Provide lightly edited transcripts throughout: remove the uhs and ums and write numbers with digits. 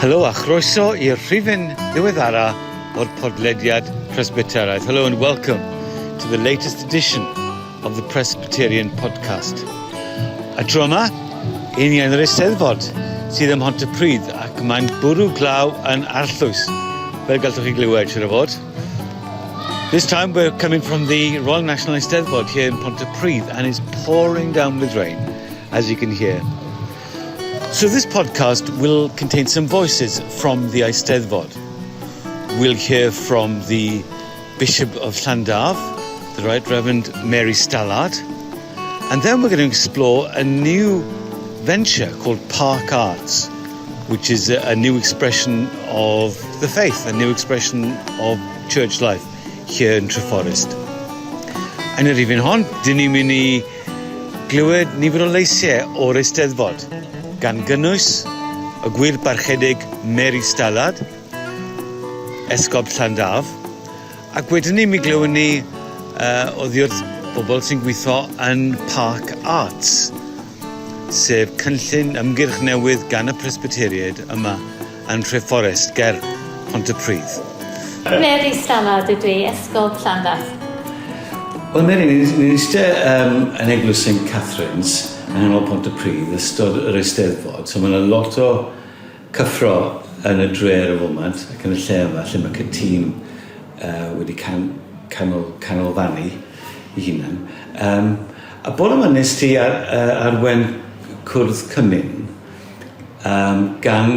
Helo a chroeso i'r rhifyn ddiweddara o'r podlediad Presbyteraidd. Hello and welcome to the latest edition of the Presbyterian podcast. A tro yma, i ni yn yr Eisteddfod sydd ym Mhontypridd ac mae'n bwrw glaw yn arllwys, fel gallwch chi glywed, siwr o fod. This time we're coming from the Royal National Eisteddfod here in Pontypridd and it's pouring down with rain, as you can hear. So this podcast will contain some voices from the Eisteddfod. We'll hear from the Bishop of Llandaf, the Right Reverend Mary Stallard, and then we're going to explore a new venture called Park Arts, which is a, a new expression of the faith, a new expression of church life here in Treforest. Yn yr rhifyn hon, dyn ni'n mynd i glywed nifer o leisiau o'r Eisteddfod, gan gynnwys y gwir barchedig Mary Stallard, Esgob Llandaf, ac wedyn ni mi glywwn ni uh, oddi wrth bobl sy'n gweithio yn Park Arts, sef cynllun ymgyrch newydd gan y Presbyteriaid yma yn Nhreforest ger Pontypridd. Mary Stallard ydw i, Esgob Llandaf. Wel Mary, ni'n eistedd um, yn Eglwys St Catherine's yng nghanol Pontypridd ystod yr Eisteddfod, so mae yna lot o cyffro yn y dre ar y foment ac yn y lle yma lle mae Cytûn uh, wedi can, canol, canolfannu ei hunan. Um, a bore yma nes ti ar, uh, arwen cwrdd cymun um, gan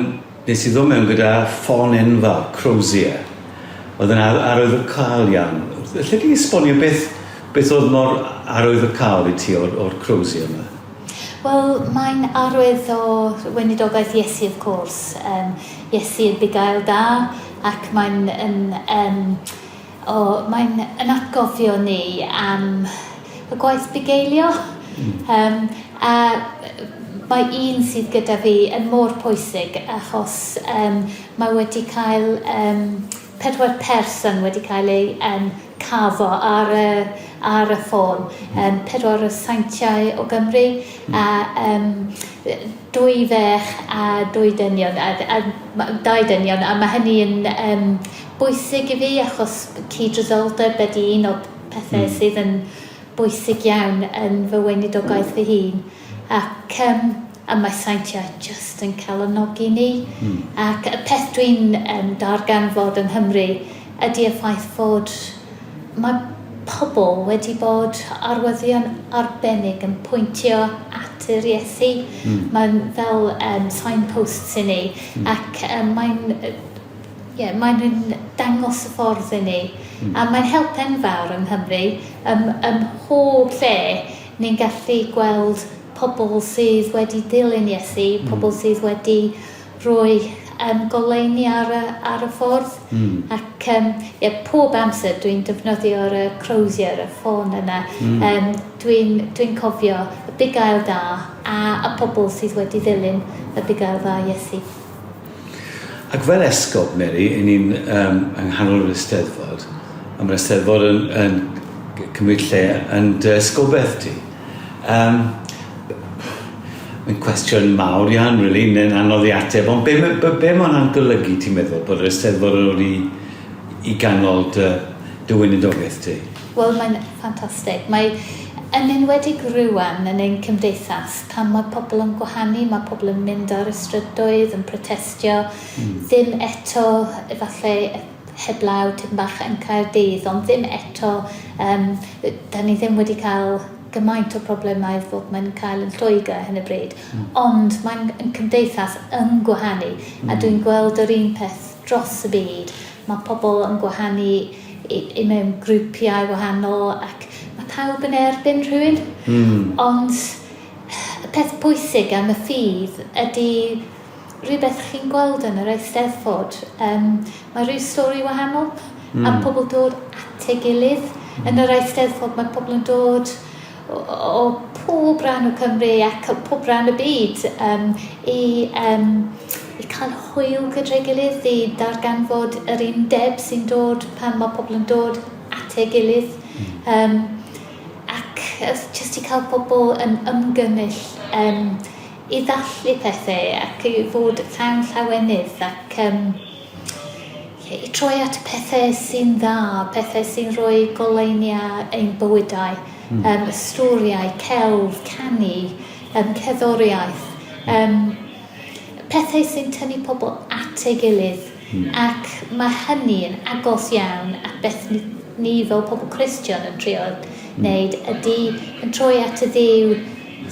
nes i ddod mewn gyda ffon enfawr, Crozier. Oedd yn ar arwyddocaol iawn. Lle di esbonio beth, beth oedd mor arwyddocaol i ti o'r, or Crozier yma? Wel, mae'n arwydd o weinidogaeth Iesu, of course. Um, Iesu yn bugail da, ac mae'n yn, um, o, mae'n yn atgofio ni am y gwaith bugeilio. Mm. Um, a mae un sydd gyda fi yn mor pwysig achos um, mae wedi cael um, pedwar person wedi cael ei um, carfo ar y, ar y ffôn. Um, pedwar o seintiau o Gymru a um, dwy ferch a dwy dynion, a, a, dau dynion, a mae hynny yn um, bwysig i fi achos cydraddoldeb ydy un o'r pethau mm. sydd yn bwysig iawn yn fy weinidogaeth fy hun. Ac um, a mae seintiau jyst yn calonogi ni. Mm. Ac y peth dwi'n um, darganfod yng Nghymru ydy y ffaith fod mae pobl wedi bod arwyddion arbennig yn pwyntio at yr Iesu. Mm. Mae'n fel um, signposts i ni mm. ac um, mae'n yeah, mae'n dangos y ffordd i ni. Mm. A mae'n help enfawr yng Nghymru. Ym, ym mhob lle ni'n gallu gweld pobl sydd wedi dilyn Iesu, mm. pobl sydd wedi rhoi um, goleuni ar y, ar y ffordd. Mm. Ac um, yeah, pob amser dwi'n defnyddio'r uh, crozier, y ffôn yna. Mm. Um, dwi'n dwi cofio y bugail da a y pobl sydd wedi ddilyn y bugail dda Iesu. Ac fel esgob, Mary, i ni'n um, yng nghanol yr Eisteddfod, a mae'r Eisteddfod yn, yn cymryd lle yn dy esgobaeth di. Um, mae'n cwestiwn mawr iawn, really, neu'n anodd i ateb, ond be, be, be mae hwnna'n golygu, ti'n meddwl, bod yr Eisteddfod yn ôl i, i ganol dy, dy weinidogaeth ti? Wel, mae'n ffantastig. Mae yn enwedig rwan yn ein cymdeithas, pan mae pobl yn gwahanu, mae pobl yn mynd ar y strydoedd, yn protestio, mm. ddim eto, efallai, heblaw tipyn bach yn Caerdydd, ond ddim eto, um, da ni ddim wedi cael gymaint o problemau fod mae'n cael yn Lloegr ar hyn o bryd. Mm. Ond mae'n cymdeithas yn gwahanu, mm. a dwi'n gweld yr un peth dros y byd. Mae pobl yn gwahanu i, i mewn grwpiau wahanol ac mae pawb yn erbyn rhywun. Mm. Ond y peth pwysig am y ffydd ydy rhywbeth chi'n gweld yn yr Eisteddfod. Um, mae rhyw stori wahanol mm. a pobl dod at ei gilydd. Mm. Yn yr Eisteddfod mae pobl yn dod o, o pob rhan o Cymru ac o pob rhan y byd um, i, um, i cael hwyl gyda'i gilydd, i darganfod yr undeb sy'n dod pan mae pobl yn dod at ei gilydd. Mm. Um, ac jyst i cael pobl yn ymgynnull um, i ddathlu pethau ac i fod llawn llawenydd ac um, i troi at pethau sy'n dda, pethau sy'n rhoi goleuni ar ein bywydau, storïau, celf, canu, cerddoriaeth, pethau sy'n tynnu pobl at ei gilydd. Ac mae hynny yn agos iawn at beth ni fel pobl Cristion yn trio wneud, ydy yn troi at y Dduw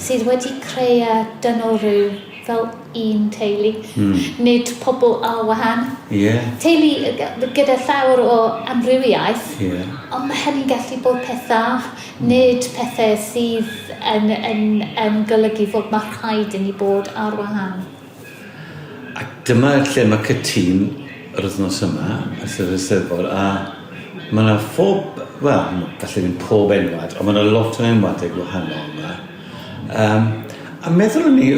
sydd wedi creu y dynol rhyw fel un teulu, nid pobl ar wahân. Teulu gyda llawer o amrywiaeth, ond mae hynny'n gallu bod peth dda, nid pethau sydd yn, yn, yn golygu fod mae rhaid i ni bod ar wahân. A dyma lle mae Cytûn yr wythnos yma, sef y Steddfod, a mae yna phob, wel, falle ddim pob enwad, ond mae yna lot o enwadau gwahanol yma. Um, a meddwl o'n i,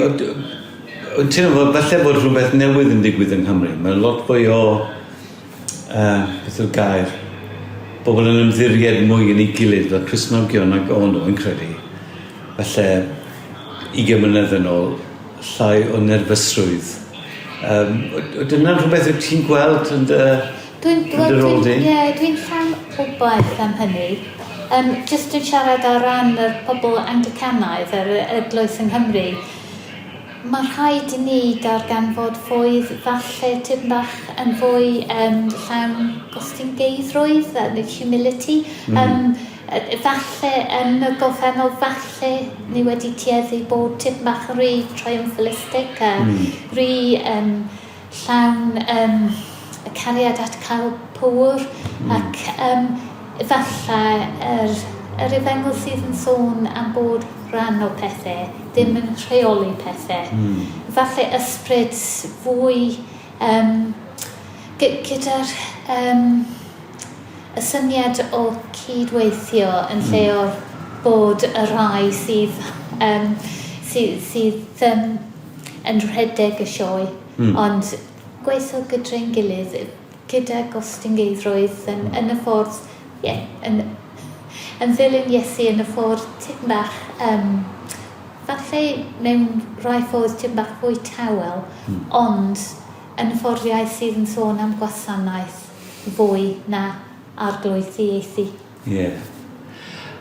o'n teimlo fel falle bod rhywbeth newydd yn digwydd yng Nghymru. Mae lot fwy o, beth yw'r gair, bobl yn ymddiried mwy yn ei gilydd fel Cristnogion nag o'n nhw, yn credu. Falle 20 mlynedd yn ôl, llai o nerfysrwydd. Um, dyna'n rhywbeth wyt ti'n gweld yn dy, Dwi'n, yn dy rôl di? Ie, dwi'n llawn obaith am hynny. Jyst yn siarad ar ran yr pobl Anglicanaidd yr Eglwys yng Nghymru, mae rhaid i ni darganfod fwy, falle tipyn bach yn fwy llawn gostyngeiddrwydd, humility. Falle yn y gorffennol, falle ni wedi tueddu bod tipyn bach rhy triumphalistic a rhy llawn y cariad at cael pŵer ac efallai yr, yr efengyl sydd yn sôn am bod rhan o pethau, ddim yn rheoli pethau. Falle ysbryd fwy gyda'r y syniad o cydweithio yn lle o bod y rhai sydd, sydd, sydd yn rhedeg y sioe, ond gweithio gyda'n gilydd, gyda gostyngeiddrwydd yn, yn y ffordd, ie, yn, yn ddilyn Iesu yn y ffordd tipyn bach, falle mewn rhai ffordd tipyn bach fwy tawel, ond yn ffordd iaith sydd yn sôn am gwasanaeth fwy na arglwyddiaethu. Ie.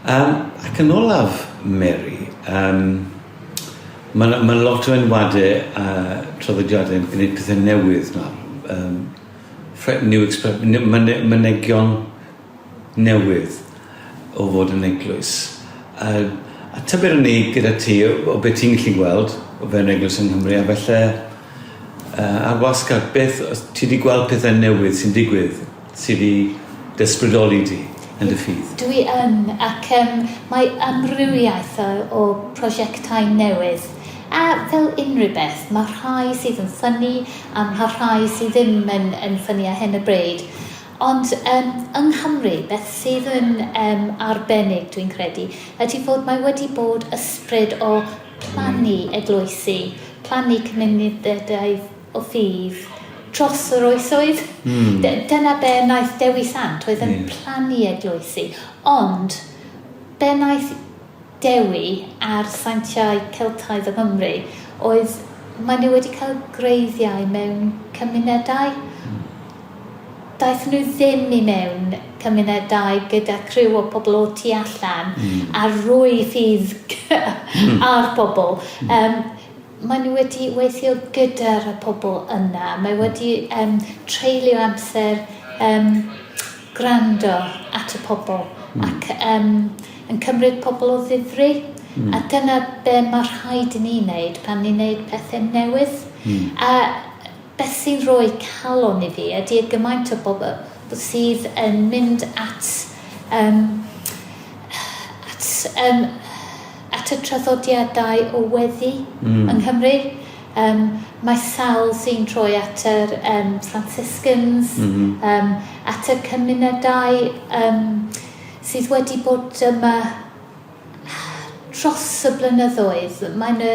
Um, ac yn olaf, Mary, um, mae ma lot o enwadau a traddodiadau yn gwneud pethau newydd nawr. New mynegion newydd o fod yn eglwys. A tybed o'n i gyda ti o beth ti'n gallu gweld o fewn eglwys yng Nghymru a felly ar wasgar beth os ti wedi gweld pethau newydd sy'n digwydd sydd wedi d'ysbrydoli di yn dy ffydd? Dwi yn, ac um, mae amrywiaeth o, o prosiectau newydd. A fel unrhyw beth, mae rhai sydd yn ffynnu a mae rhai sydd ddim yn, yn ffynnu ar hyn o bryd. Ond um, yng Nghymru, beth sydd yn um, arbennig, dwi'n credu, ydy fod mae wedi bod ysbryd o plannu eglwysi, plannu cymunedau o ffydd dros yr oesoedd. Dyna be wnaeth Dewi Sant, oedd yn plannu eglwysi. Ond be wnaeth Dewi a'r seintiau Celtaidd yng Nghymru oedd maen nhw wedi cael gwreiddiau mewn cymunedau. Daethon nhw ddim i mewn cymunedau gyda criw o pobl o tu allan a rhoi ffydd ar bobl. Maen nhw wedi weithio gyda'r pobl yna. Mae wedi treulio amser gwrando at y pobl ac yn cymryd pobl o ddifri. A dyna be mae rhaid i ni wneud pan ni'n wneud pethau newydd. A beth sy'n rhoi calon i fi ydy y gymaint o bobl sydd yn mynd at, um, at, um, at y traddodiadau o weddi yng Nghymru. Mae sawl sy'n troi at yr Franciscans, at y cymunedau sydd wedi bod yma dros y blynyddoedd. Mae 'na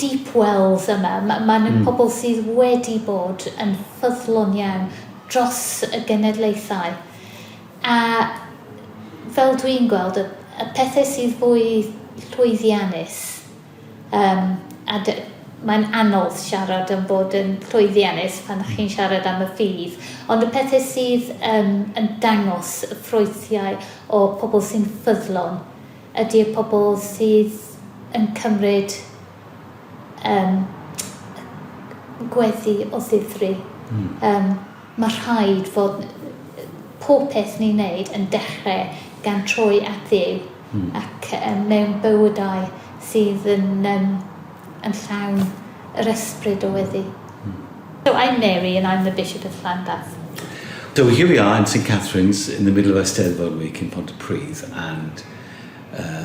deep wells yma. Mae 'na pobl sydd wedi bod yn ffyddlon iawn dros y genedlaethau. A fel dwi'n gweld, y pethau sydd fwy llwyddiannus. Um, a mae'n anodd siarad am bod yn llwyddiannus pan chi'n siarad am y ffydd, ond y pethau sydd um, yn dangos y ffrwythiau o pobl sy'n ffyddlon ydy y pobl sydd yn cymryd um, gweddi o ddifri. Mm. Um, mae rhaid fod pob peth ni'n neud yn dechrau gan troi at Dduw mm. ac um, mewn bywydau sydd yn, um, yn llawn yr ysbryd o weddi. Mm. So I'm Mary and I'm the Bishop of Llandaff. So here we are in St Catherine's in the middle of Eisteddfod week in Pontypridd and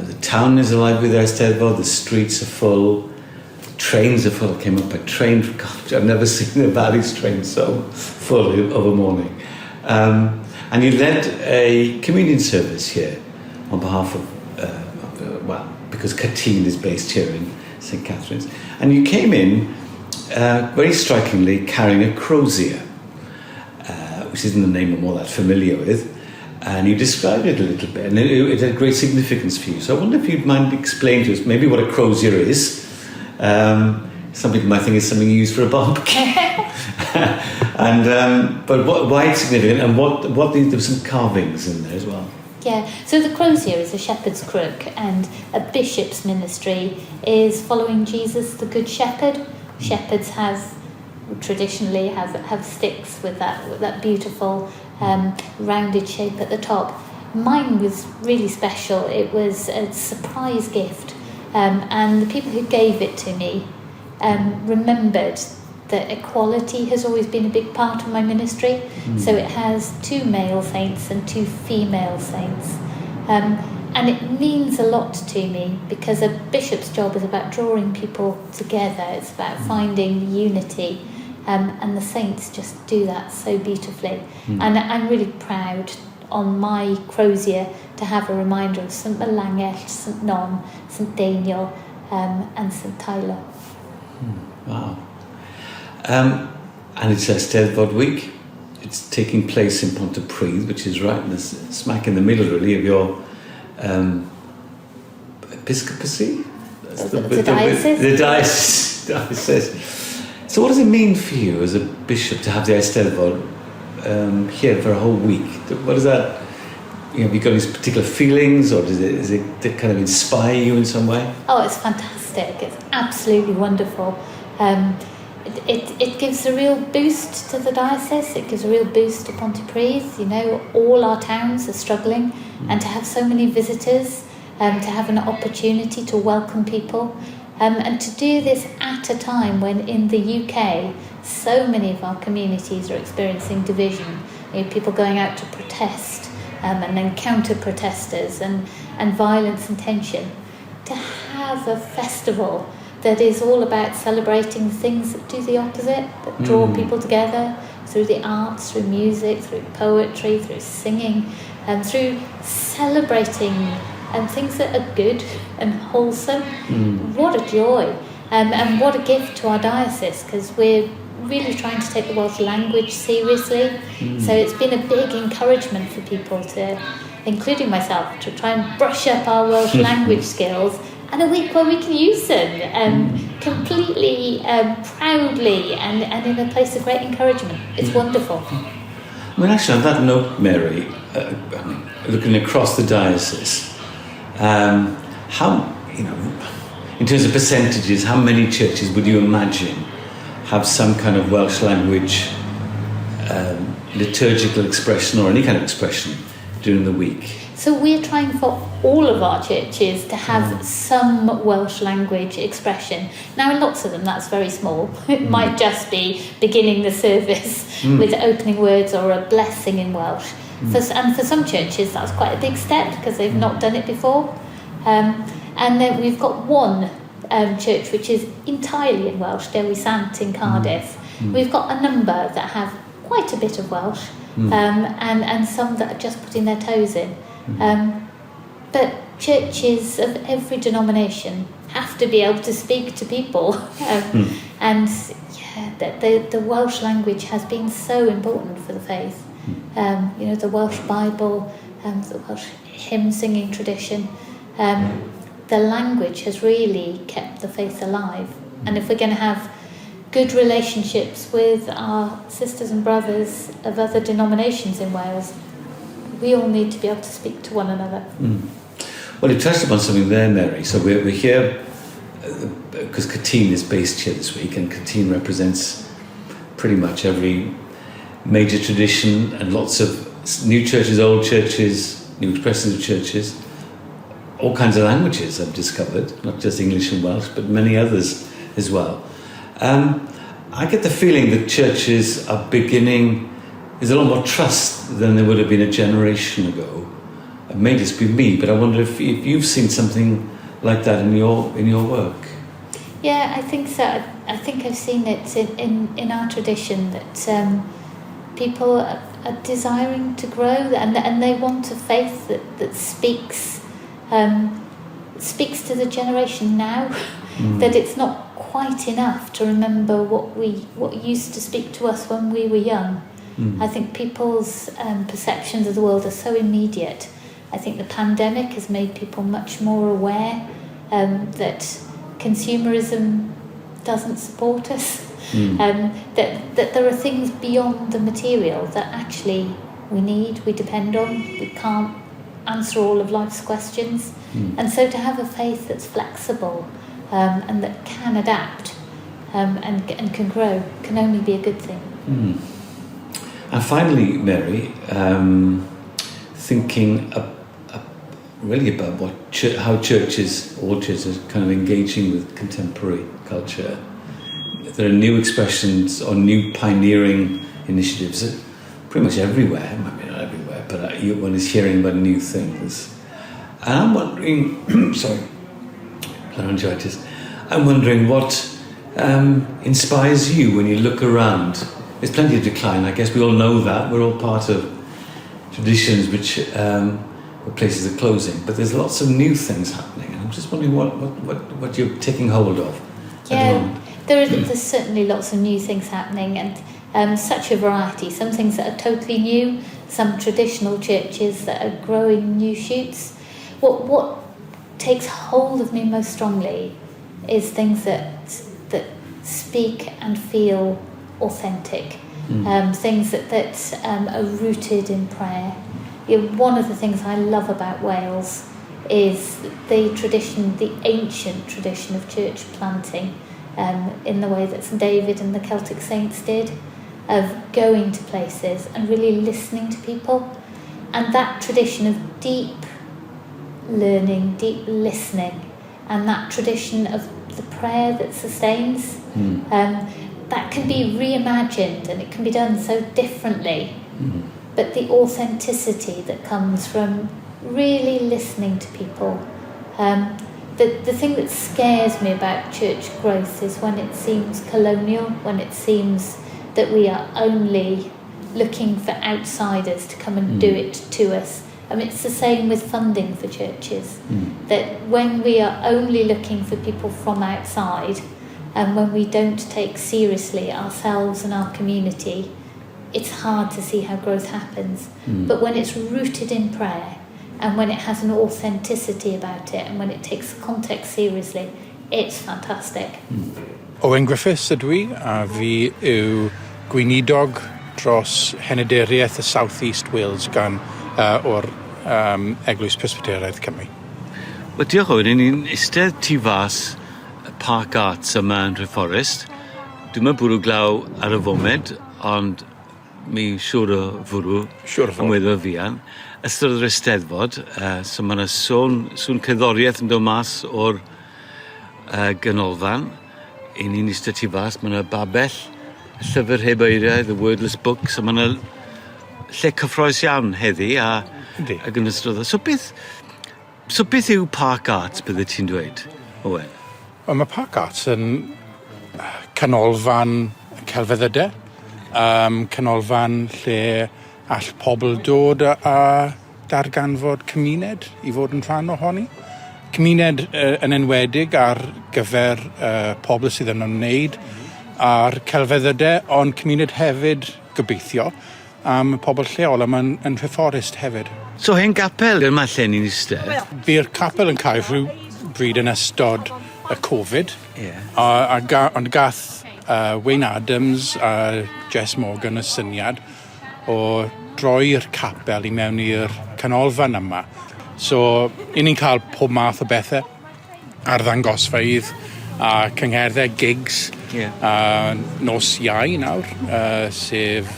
the town is alive with Eisteddfod, the streets are full, the trains are full. I came up by train from Cardiff. I've never seen the Valleys train so full of a morning. And you led a communion service here on behalf of, well, because Cytûn is based here in St Catherine's. And you came in, very strikingly, carrying a crozier, which isn't a name I'm all that familiar with. And you described it a little bit, and it had great significance for you. So I wonder if you'd mind explaining to us maybe what a crozier is. Some people might think it's something you use for a barbecue. and but what, why it's significant, and what there were some carvings in there as well. Yeah, so the crozier is a shepherd's crook, and a bishop's ministry is following Jesus, the Good Shepherd. Shepherds have traditionally have sticks with that beautiful rounded shape at the top. Mine was really special. It was a surprise gift, and the people who gave it to me remembered that equality has always been a big part of my ministry. Mm. So it has 2 male saints and 2 female saints. And it means a lot to me because a bishop's job is about drawing people together. It's about finding unity. And the saints just do that so beautifully. Mm. And I'm really proud on my crozier to have a reminder of St Melangell, St Non, St Daniel, and St Teilo. Mm. Wow. And it's Eisteddfod week. It's taking place in Pontypridd, which is right in the smack in the middle, really, of your episcopacy? That's the diocese? The diocese. So what does it mean for you as a bishop to have the Eisteddfod here for a whole week? What does that, you know, have you got these particular feelings, or does it kind of inspire you in some way? Oh, it's fantastic. It's absolutely wonderful. It gives a real boost to the diocese. It gives a real boost to Pontypridd. You know, all our towns are struggling, and to have so many visitors, to have an opportunity to welcome people, and to do this at a time when in the UK so many of our communities are experiencing division. You know, people going out to protest, and then counter-protesters, and violence and tension. To have a festival that is all about celebrating things that do the opposite, that draw people together through the arts, through music, through poetry, through singing, and through celebrating and things that are good and wholesome. Mm. What a joy, and what a gift to our diocese, because we're really trying to take the Welsh language seriously. Mm. So it's been a big encouragement for people to, including myself, to try and brush up our Welsh language skills, and a week where we can use them completely proudly and in a place of great encouragement. It's wonderful. I mean, actually, on that note, Mary, I mean, looking across the diocese, how, you know, in terms of percentages, how many churches would you imagine have some kind of Welsh language liturgical expression or any kind of expression during the week? So we're trying for all of our churches to have some Welsh language expression. Now, in lots of them, that's very small. It might just be beginning the service with opening words or a blessing in Welsh. And for some churches, that's quite a big step because they've not done it before. And then we've got one church which is entirely in Welsh, Dewi Sant in Cardiff. We've got a number that have quite a bit of Welsh, and some that are just putting their toes in. But churches of every denomination have to be able to speak to people. And yeah, the Welsh language has been so important for the faith. You know, the Welsh Bible, the Welsh hymn singing tradition. the language has really kept the faith alive. And if we're going to have good relationships with our sisters and brothers of other denominations in Wales, we all need to be able to speak to one another. Well, you touched upon something there, Mary. So we're here because Cytûn is based here this week, and Cytûn represents pretty much every major tradition and lots of new churches, old churches, new expressions of churches, all kinds of languages I've discovered, not just English and Welsh, but many others as well. I get the feeling that churches are beginning, there's a lot more trust than there would have been a generation ago. It may just be me, but I wonder if you've seen something like that in your work. Yeah, I think so. I think I've seen it in our tradition that people are desiring to grow and they want a faith that speaks to the generation now. That it's not quite enough to remember what used to speak to us when we were young. I think people's perceptions of the world are so immediate. I think the pandemic has made people much more aware that consumerism doesn't support us, that there are things beyond the material that actually we need, we depend on, we can't answer all of life's questions. And so to have a faith that's flexible and that can adapt and can grow can only be a good thing. And finally, Mary, thinking really about how churches, all churches, are kind of engaging with contemporary culture. There are new expressions or new pioneering initiatives pretty much everywhere. I mean, not everywhere, but one is hearing about new things. And I'm wondering, sorry, laryngitis. I'm wondering what inspires you when you look around. There's plenty of decline, I guess we all know that. We're all part of traditions which where places are closing, but there's lots of new things happening, and I'm just wondering what you're taking hold of at the moment. There's certainly lots of new things happening, and such a variety. Some things that are totally new, some traditional churches that are growing new shoots. What takes hold of me most strongly is things that speak and feel authentic, things that are rooted in prayer. You know, one of the things I love about Wales is the tradition, the ancient tradition of church planting, in the way that St David and the Celtic saints did, of going to places and really listening to people. And that tradition of deep learning, deep listening, and that tradition of the prayer that sustains, that can be reimagined and it can be done so differently. But the authenticity that comes from really listening to people. The thing that scares me about church growth is when it seems colonial, when it seems that we are only looking for outsiders to come and do it to us. I mean, it's the same with funding for churches, that when we are only looking for people from outside and when we don't take seriously ourselves and our community, it's hard to see how growth happens. But when it's rooted in prayer and when it has an authenticity about it and when it takes context seriously, it's fantastic. Owen Griffiths ydw i, a fi yw gweinidog dros Henaduriaeth y South East Wales gan o'r Eglwys Presbyteraidd Cymru. Wel, diolch Owen, ni'n eistedd tu fas Park Arts yma yn Treforest. Dwi'm yn bwrw glaw ar y foment, ond mi siŵr o fwrw. Siŵr o fod. Yn weddol fuan. Ystod yr Eisteddfod, so ma' 'na sŵn cerddoriaeth yn dod mas o'r ganolfan. I ni'n eistedd tu fas, ma' 'na babell, llyfr heb eiriau, The Wordless Book, so ma' 'na lle cyffrous iawn heddi a Yndi. Ac yn ystod. So beth yw Park Arts, bydde ti'n dweud, Owen? Wel, mae Park Arts yn canolfan celfyddydau, canolfan lle all pobl dod a darganfod cymuned i fod yn rhan ohoni. Cymuned yn enwedig ar gyfer pobl sydd yn ymwneud â'r celfyddydau, ond cymuned hefyd, gobeithio, am y pobl lleol yma yn Nhreforest hefyd. So hen gapel yma lle ni'n eistedd? Bu'r capel yn cael rhyw bryd yn ystod y Covid. Yeah. A, a ga, ond gath Wayne Adams a Jess Morgan y syniad o droi'r capel i mewn i'r canolfan yma. So, i ni'n cael pob math o bethau, arddangosfeydd a cyngherddau, gigs. Yeah. A nos Iau nawr, sef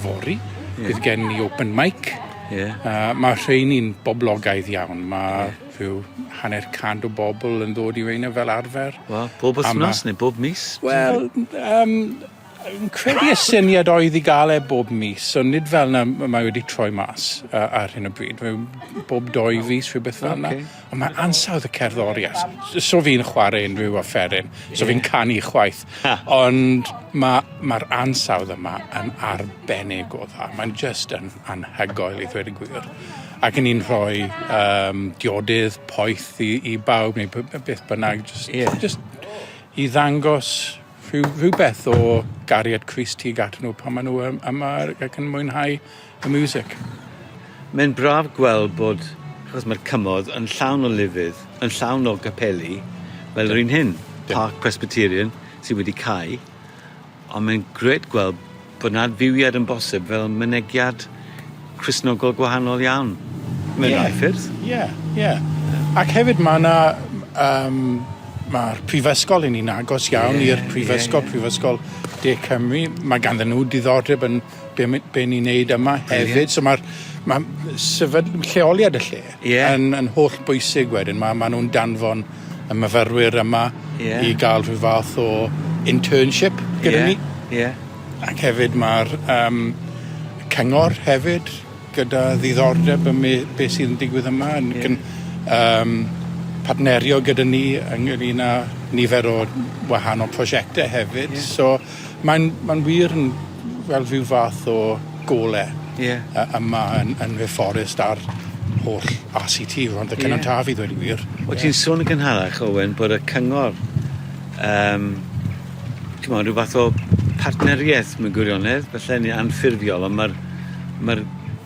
fory, yeah. Bydd gen ni open mic. Yeah. Mae rheini'n boblogaidd iawn. Mae yeah. rhyw 50 o bobl yn ddod i reina fel arfer. Wel, bob wythnos neu bob mis? Wel, fi'n credu y syniad oedd i gael e bob mis, so nid fel 'na mae wedi troi mas ar hyn o bryd. Mae bob 2 fis, rhywbeth fel 'na. Okay. Ond mae ansawdd y cerddoriaeth, so fi'n chwarae unrhyw offeryn, so fi'n canu chwaith, ond mae'r ansawdd yma yn arbennig o dda. Mae'n just yn anhygoel i ddweud y gwir. Ac yn ni'n rhoi diodydd poeth i bawb neu beth bynnag, just, yeah. just i ddangos rhywbeth o gariad Crist tuag atyn nhw pan maen nhw yma ac yn mwynhau y music. Mae'n braf gweld bod, achos mae'r cymoedd yn llawn o lefydd, yn llawn o gapeli, fel yr un hyn, Park Presbyterian, sydd wedi cau, ond mae'n grêt gweld bod 'na adfywiad yn bosib fel mynegiad Cristnogol gwahanol iawn mewn rhai ffyrdd. Ie, ie. Ac hefyd mae 'na mae'r prifysgol, 'y ni'n agos iawn i'r prifysgol, Prifysgol De Cymru. Mae ganddyn nhw diddordeb yn be be ni'n neud yma hefyd. So mae'r ma' lleoliad y lle yn holl bwysig wedyn. Ma' ma' nhw'n danfon y myfyrwyr yma i gael rhyw fath o internship gyda ni. Ac hefyd mae'r cyngor hefyd gyda ddiddordeb ym be sydd yn digwydd yma yn partnerio gyda ni ynglyn â nifer o wahanol prosiectau hefyd. So mae'n ma wir yn fel rhyw fath o gole yma yn Nhreforest a'r holl RCT, Rhondda Cynon Taf i ddweud y gwir. O ti'n sôn yn gynharach, Owen, bod y cyngor, ti'n rhyw fath o partneriaeth mewn gwirionedd, falle yn anffurfiol, ond mae'r ma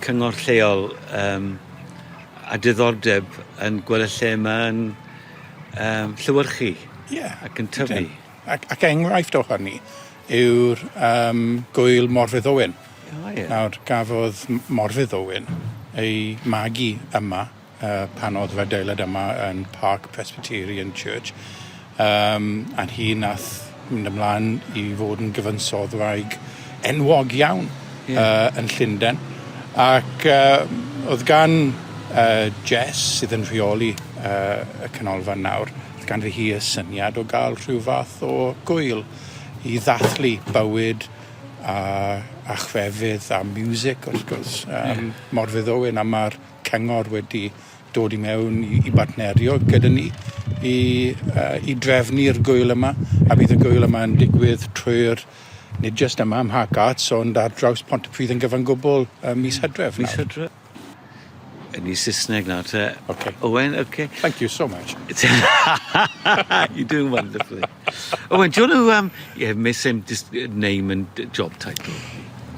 cyngor lleol a diddordeb yn gweld y lle yma yn llewyrchu ac yn tyfu. Ac enghraifft o hynny yw'r gŵyl Morfydd Owen. O, ie. Nawr, gafodd Morfydd Owen ei magu yma pan oedd yr adeilad yma yn Park Presbyterian Church. A hi nath mynd ymlaen i fod yn gyfansoddwraig enwog iawn yn Llundain. Ac oedd gan Jess, sydd yn rheoli y canolfan nawr, oedd ganddi hi y syniad o gael rhyw fath o gŵyl i ddathlu bywyd a chrefydd a music wrth gwrs Morfydd Owen, a mae'r cyngor wedi dod i mewn i bartnerio gyda ni i drefnu'r gŵyl yma, a bydd y gŵyl yma yn digwydd trwy'r, nid jyst yma ym Mharc Arts, ond ar draws Pontypridd yn gyfan gwbl mis Hydref. Mis Hydref. Yn i Saesneg nawr te. Okay. Owen, okay. Thank you so much. You're doing wonderfully. Owen, do you want to miss him, just name and job title?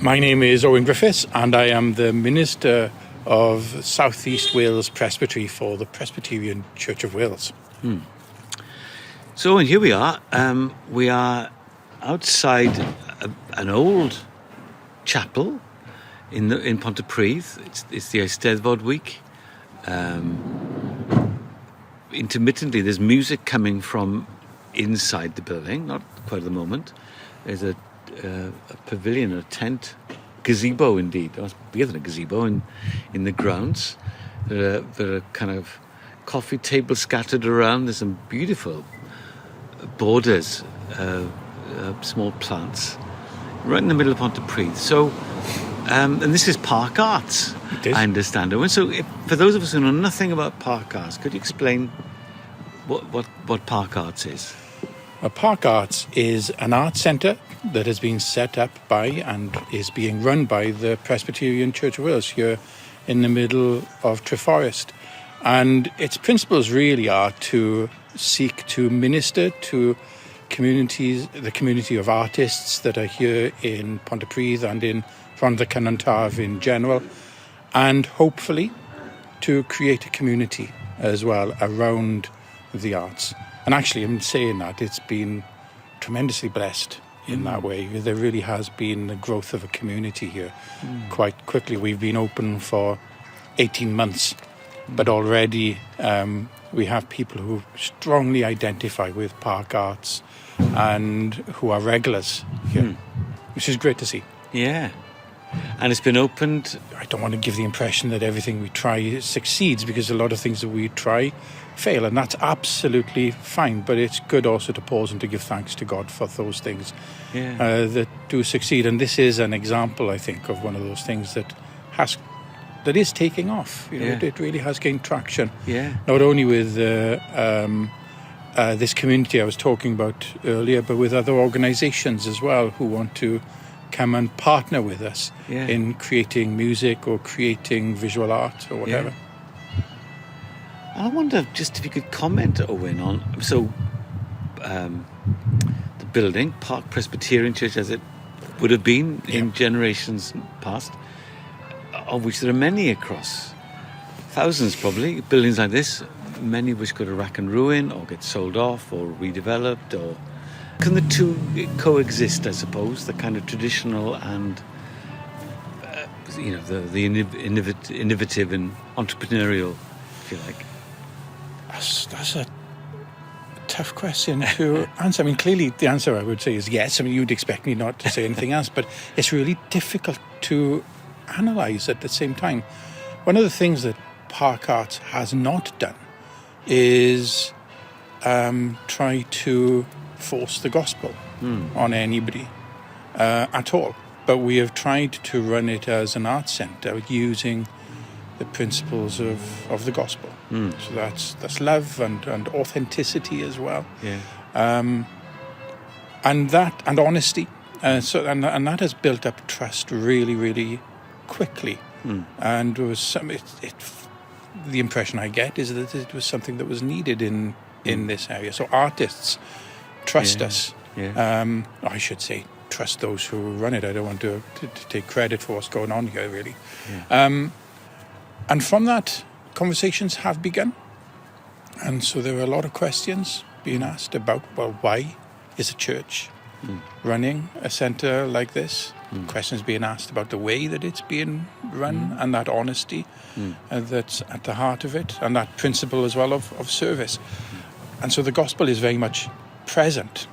My name is Owen Griffiths and I am the Minister of South East Wales Presbytery for the Presbyterian Church of Wales. So, Owen, here we are. We are outside an old chapel in Pontypridd. It's the Eisteddfod week. Intermittently, there's music coming from inside the building, not quite at the moment. There's a pavilion, a tent, gazebo indeed. Oh, it's bigger than a gazebo in the grounds. There are kind of coffee tables scattered around. There's some beautiful borders, small plants, right in the middle of Pontypridd. And this is Park Arts, It is. I understand. And so, for those of us who know nothing about Park Arts, could you explain what Park Arts is? Park Arts is an art centre that has been set up by and is being run by the Presbyterian Church of Wales here in the middle of Treforest. And its principles really are to seek to minister to communities, the community of artists that are here in Pontypridd and in Rhondda Cynon Taf in general, and hopefully to create a community as well around the arts. And actually, in saying that, it's been tremendously blessed in that way. There really has been the growth of a community here quite quickly. We've been open for 18 months, but already we have people who strongly identify with Park Arts and who are regulars here, which is great to see. Yeah. And it's been opened. I don't want to give the impression that everything we try succeeds, because a lot of things that we try fail, and that's absolutely fine. But it's good also to pause and to give thanks to God for those things that do succeed. And this is an example, I think, of one of those things that is taking off. You know, it really has gained traction. Yeah. Not only with this community I was talking about earlier, but with other organisations as well who want to come and partner with us in creating music or creating visual art or whatever. Yeah. I wonder just if you could comment, Owen, on the building, Park Presbyterian Church, as it would have been in generations past, of which there are many across, thousands probably, buildings like this, many of which go to rack and ruin or get sold off or redeveloped. Or can the two coexist, I suppose, the kind of traditional and the innovative and entrepreneurial, if you like? That's a tough question to answer. I mean, clearly the answer I would say is yes. I mean, you'd expect me not to say anything else, but it's really difficult to analyse at the same time. One of the things that Park Arts has not done is try to force the gospel on anybody at all. But we have tried to run it as an art centre using the principles of the gospel. So that's love and authenticity as well. Yeah. And that and honesty. And that has built up trust really, really quickly. And it was some, the impression I get is that it was something that was needed in this area. So artists trust us. Yeah. I should say trust those who run it. I don't want to take credit for what's going on here, really. Yeah. And from that, conversations have begun. And so there are a lot of questions being asked about, well, why is a church running a centre like this? Questions being asked about the way that it's being run and that honesty that's at the heart of it, and that principle as well of service. And so the gospel is very much present,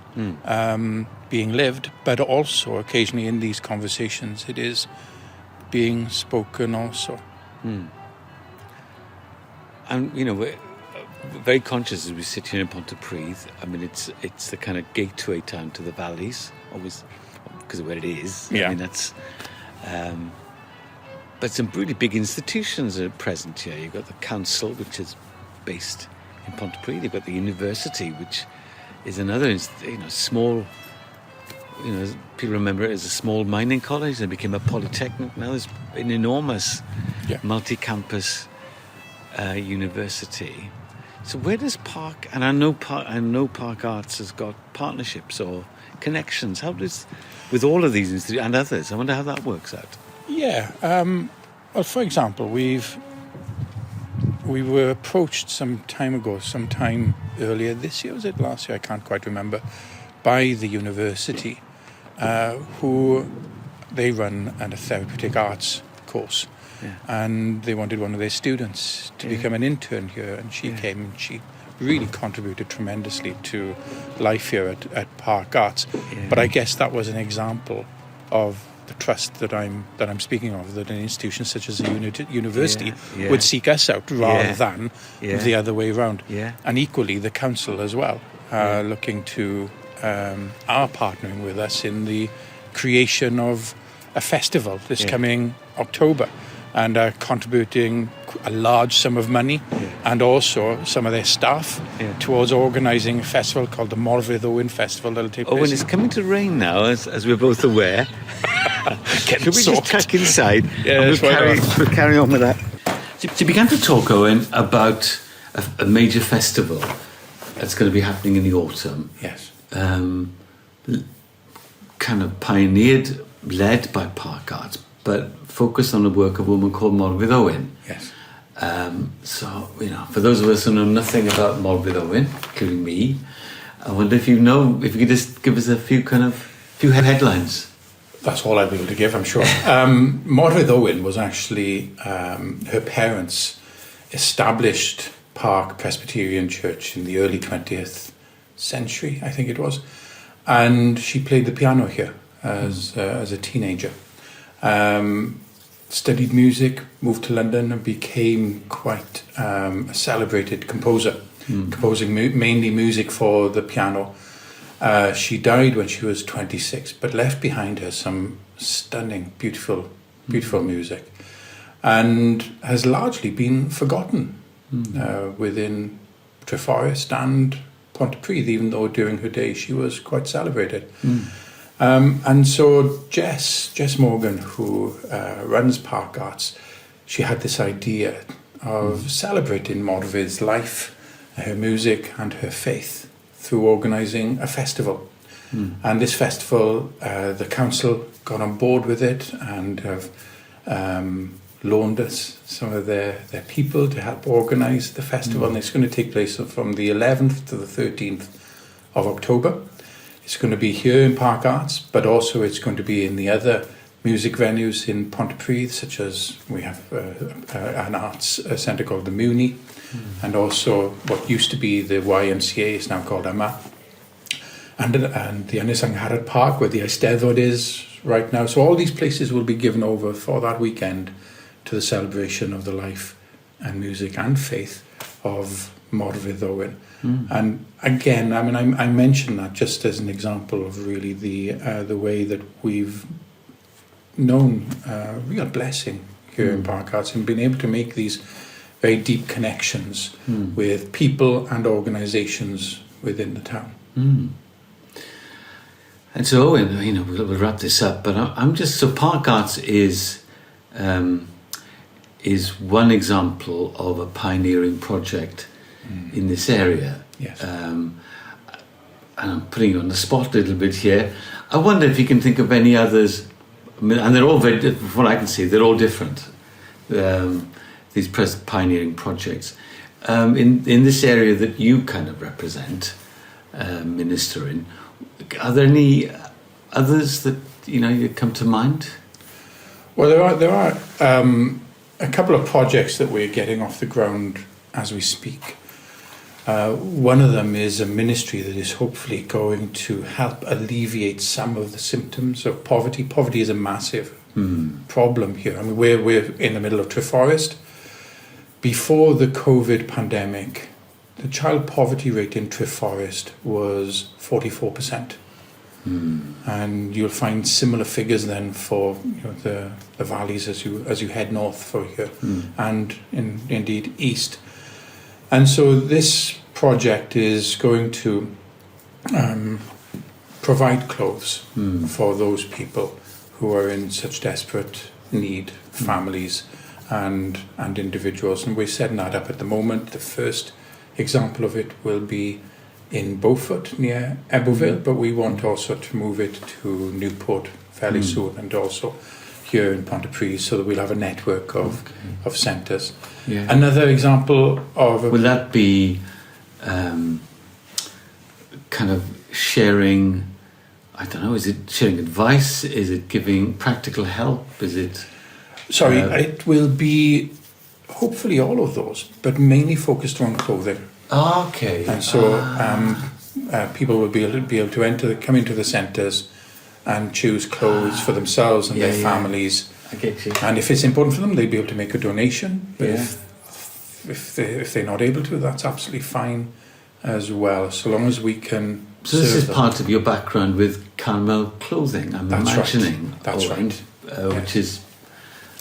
being lived, but also occasionally in these conversations it is being spoken also. And, you know, we're very conscious as we sit here in Pontypridd. I mean, it's the kind of gateway town to the valleys, always, because of where it is. Yeah. I mean, that's... but some really big institutions are present here. You've got the council, which is based in Pontypridd. You've got the university, which is another, you know, small... You know, people remember it as a small mining college. It became a polytechnic. Now there's an enormous multi-campus university. So where does Park, and I know Park Arts has got partnerships or connections. How does, with all of these institutions and others, I wonder how that works out. Yeah. Well, for example, we were approached some time ago, sometime earlier this year, was it last year? I can't quite remember, by the university, who they run a therapeutic arts course. Yeah. And they wanted one of their students to become an intern here, and she came and she really contributed tremendously to life here at Park Arts. Yeah. But I guess that was an example of the trust that I'm speaking of, that an institution such as a university would seek us out rather than the other way round. Yeah. And equally the council as well, looking to are partnering with us in the creation of a festival this coming October, and are contributing a large sum of money and also some of their staff towards organising a festival called the Morfydd Owen Festival that'll take place. Owen, it's coming to rain now, as we're both aware. Should we just tuck inside? Yeah, and we'll carry on with that. So you began to talk, Owen, about a major festival that's going to be happening in the autumn. Yes. Kind of pioneered, led by Park Arts, but focused on the work of a woman called Morfydd Owen. Yes. So, for those of us who know nothing about Morfydd Owen, including me, I wonder if you know, if you could just give us a few headlines. That's all I'd be able to give, I'm sure. Morfydd Owen was actually, her parents established Park Presbyterian Church in the early 20th century, I think it was. And she played the piano here as a teenager. Studied music, moved to London and became quite a celebrated composer, composing mainly music for the piano. She died when she was 26, but left behind her some stunning, beautiful, beautiful music, and has largely been forgotten within Treforest and Pontypridd, even though during her day she was quite celebrated. And so Jess Morgan, who runs Park Arts, she had this idea of celebrating Morfydd's life, her music and her faith through organising a festival. And this festival, the council got on board with it and have loaned us some of their people to help organise the festival. And it's going to take place from the 11th to the 13th of October. It's going to be here in Park Arts, but also it's going to be in the other music venues in Pontypridd, such as we have an arts centre called the Muni, and also what used to be the YMCA is now called AMA, and the Ynys Angharad Park, where the Eisteddfod is right now. So all these places will be given over for that weekend to the celebration of the life and music and faith of Morfydd Owen. And again, I mean, I mention that just as an example of really the way that we've known real blessing here in Park Arts and been able to make these very deep connections with people and organisations within the town. And so, Owen, we'll wrap this up, but I'm just, so Park Arts is one example of a pioneering project in this area. Yes. And I'm putting you on the spot a little bit here. I wonder if you can think of any others. I mean, and they're all very, from what I can see, they're all different. These pioneering projects. In this area that you kind of represent, minister in, are there any others that you come to mind? Well, there are a couple of projects that we're getting off the ground as we speak. One of them is a ministry that is hopefully going to help alleviate some of the symptoms of poverty. Poverty is a massive problem here. We're in the middle of Treforest. Before the COVID pandemic, the child poverty rate in Treforest was 44%. And you'll find similar figures then for the valleys as you head north for here, and indeed east. And so this project is going to provide clothes for those people who are in such desperate need, families and individuals. And we're setting that up at the moment. The first example of it will be in Beaufort near Ebbw Vale, but we want also to move it to Newport fairly soon, and also here in Pontypridd, so that we'll have a network of centres. Another example of... Will that be kind of sharing, I don't know, is it sharing advice? Is it giving practical help? Is it... Sorry, it will be hopefully all of those, but mainly focused on clothing. And so people will be able to come into the centres and choose clothes for themselves and their families. I get you. And if it's important for them, they'd be able to make a donation. But if they're not able to, that's absolutely fine as well, so long as we can So this serve is them. part of your background with Carmel Clothing, I'm That's right. imagining. That's Owen, right. Which is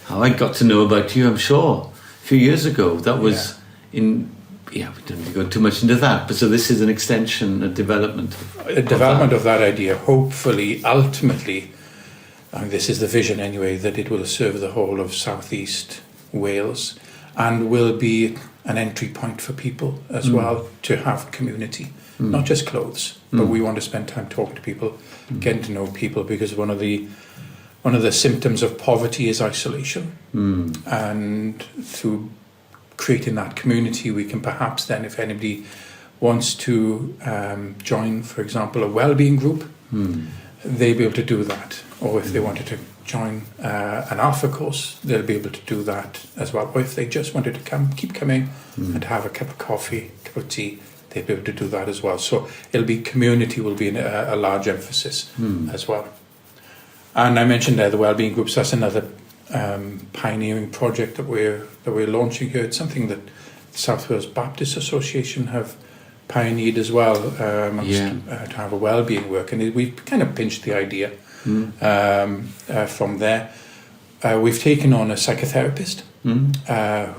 how I got to know about you, I'm sure, a few years ago. That was in... Yeah, we don't need to go too much into that, but so this is an extension, a development. A development of that idea, hopefully, ultimately, and this is the vision anyway, that it will serve the whole of southeast Wales and will be an entry point for people as well to have community, not just clothes, but we want to spend time talking to people, getting to know people, because one of the symptoms of poverty is isolation. And through creating that community, we can perhaps then, if anybody wants to join, for example, a well-being group, they'll be able to do that. Or if they wanted to join an alpha course, they'll be able to do that as well. Or if they just wanted to come, keep coming and have a cup of coffee, cup of tea, they'd be able to do that as well. So it'll be community will be a large emphasis as well. And I mentioned there the wellbeing groups. That's another pioneering project that we're launching here. It's something that the South Wales Baptist Association have pioneered as well, to have a wellbeing work, and we've kind of pinched the idea from there. We've taken on a psychotherapist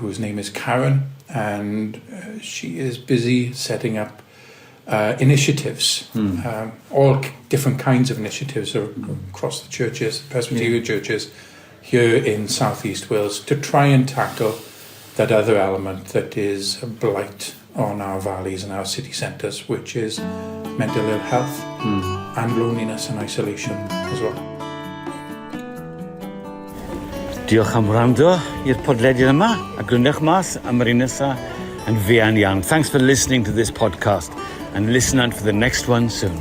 whose name is Karen, and she is busy setting up initiatives, all different kinds of initiatives across the churches, Presbyterian churches here in South East Wales, to try and tackle that other element that is a blight on our valleys and our city centres, which is mental ill health and loneliness and isolation as well. Diolch am wrando i'r podlediad yma a gwrandewch mas am yr un nesa yn fuan iawn. Thanks for listening to this podcast and listen out for the next one soon.